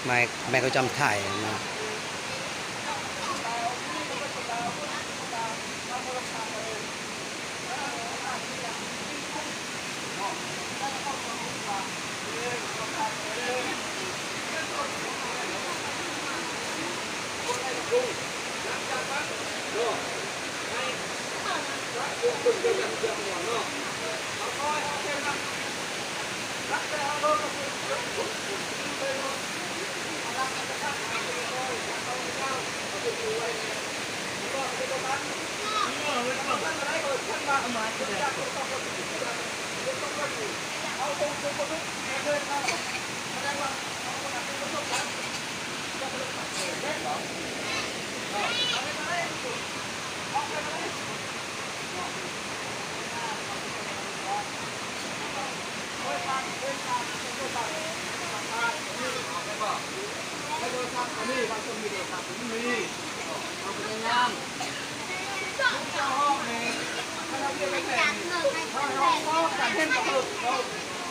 ແມ່ ແມ່ເຂົາຈຳຖ່າຍເນາະ.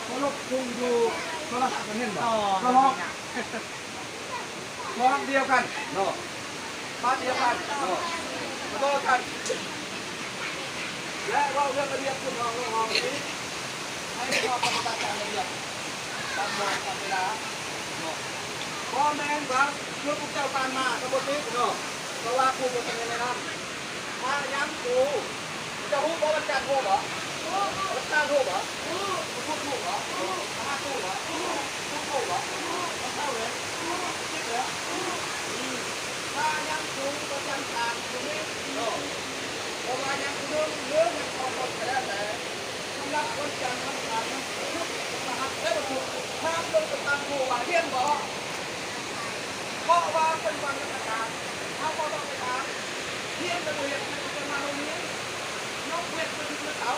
ເຮົາລົບຄົງຢູ່ໂທລະສັບກັນເຫັນບໍ່? ເຮົາຮ້ອງ ຮ້ອງດຽວກັນເນາະ ບ້ານດຽວກັນເນາະ ມາເບິ່ງກັນ ແລະ ເວົ້າເລື່ອງລະບຽບຂຶ້ນຫ້ອງ ລົງຫ້ອງນີ້ ໃຫ້ພວກເຮົາປະຕິບັດຕາມລະບຽບ ຕາມໂມງຕາມເວລາເນາະ ບໍ່ແມ່ນວ່າຄືພວກເຈົ້າຜ່ານມາກໍບໍ່ຖືກເນາະ ເພາະວ່າຄູບໍ່ທັນໄດ້ແນະນຳ. ພະຍັງຄູ ເຈົ້າຮູ້ບໍ່ວັນຈັນຮູ້ບໍ່? ວັນອັງຄານຮູ້ບໍ່? ພຸດຮູ້ບໍ່? ພະຫັດຮູ້ບໍ່? ສຸກຮູ້ບໍ່? ວັນເສົາເດ້? ອາທິດເດ້? ພະຍັງຄູປະຈຳການຢູ່ນີ້ເນາະ ເພາະວ່າຍັງຄູເລີ່ມ ເລີ່ມຍັງຂອງຄົນກະແລ້ວແຕ່ ສຳລັບວັນຈັນ ວັນອັງຄານ ວັນສຸກ ວັນພະຫັດ ແລະ ວັນພຸດ ຖາມເບິ່ງປະຈຳຄູວ່າຮຽນບໍ່? ເພາະວ່າເປັນວັນທຳການ ເຮົາບໍ່ຕ້ອງໄປຖາມ ຮຽນກໍບໍ່ຮຽນ ເພິ່ນກໍມາໂຮງຮຽນ ຍົກເວັ້ນເພິ່ນຢູ່ເສົາ.